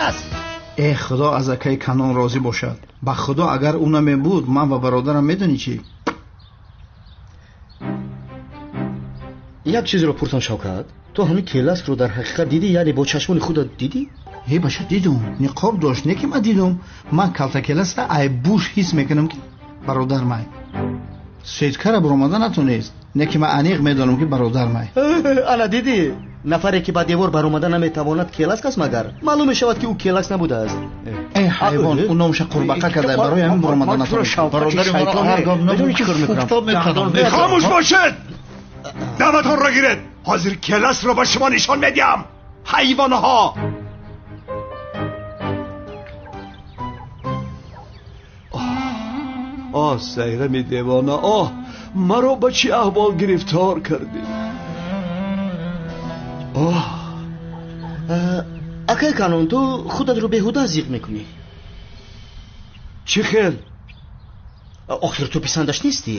Келас. Э худо аз акаи Канон розӣ бошад. Ба худо агар ӯ намебуд, ман ва бародарам медонӣ чӣ? Як чизро пурсам, Шавкат, ту ҳамин Келасро дар ҳақиқат дидӣ, яъне бо чашмони худат дидӣ? Э баша, дидум. Ниқоб дошт, не ки ман дидум. Ман калта Келасра ай буш ҳис мекунам ки бародар май. Сеткара баромада натонист, не ки ман аниқ медонам ки бародар май. Ана дидӣ? Нафаре ки ба девор баромада наметавонад Келаск аст магар? Маълум мешавад ки ӯ Келаск набудааст. Э ҳайвон, ӯ номша қурбақа карда, барои ҳамин баромада натонист. Бародари шайтон, медонӣ чӣ кор мекунам? Хомӯш бошед! Даъватонро гиред! Ҳозир Келасро ба шумо нишон медиҳам! Ҳайвонҳо! Оҳ, Сайрами девона, оҳ, маро ба чӣ аҳвол гирифтор кардӣ? Оҳ! Акай Канон, ту худатро беҳуда зиқ мекунӣ. Чӣ хел? Охир ту писандаш нестӣ.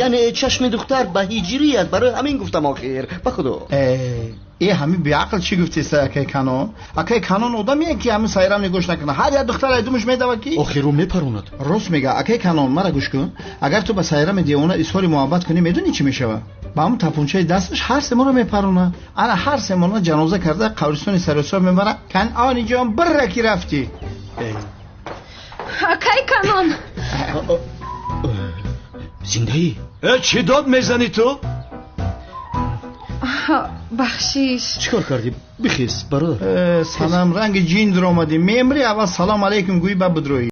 Яъне чашми духтар ба ҳиҷрият, барои ҳамин гуфтам охир. Ба худо. Э ҳамин беақл чӣ гуфтеста акай Канон? Акай Канон одамие ки ҳамин Сайрам нигоҳ накунад. Ҳар як духтар айдумаш медавад ки? Охир ӯ мепаронад. Рост мега, акай Канон, мара гӯш кун. Агар ту ба Сайрами девона изҳори муҳаббат кунӣ, медонӣ чӣ мешавад? Ба ҳамун тапунчаи дасташ ҳар се моро мепаронад. Ана ҳар се моро ҷаноза карда қабристони саросиёб мебарад. Канони ҷон, бирра ки рафтӣ. Акай Канон! Зиндаӣ? Э, чӣ дод мезанӣ ту? Бахшиш. Чӣ кор кардӣ? Бихез, бародар. Э, санам, ранги ҷин даромадӣ. Мемри, аввал салом алейкум гӯй, ба бидроӣ.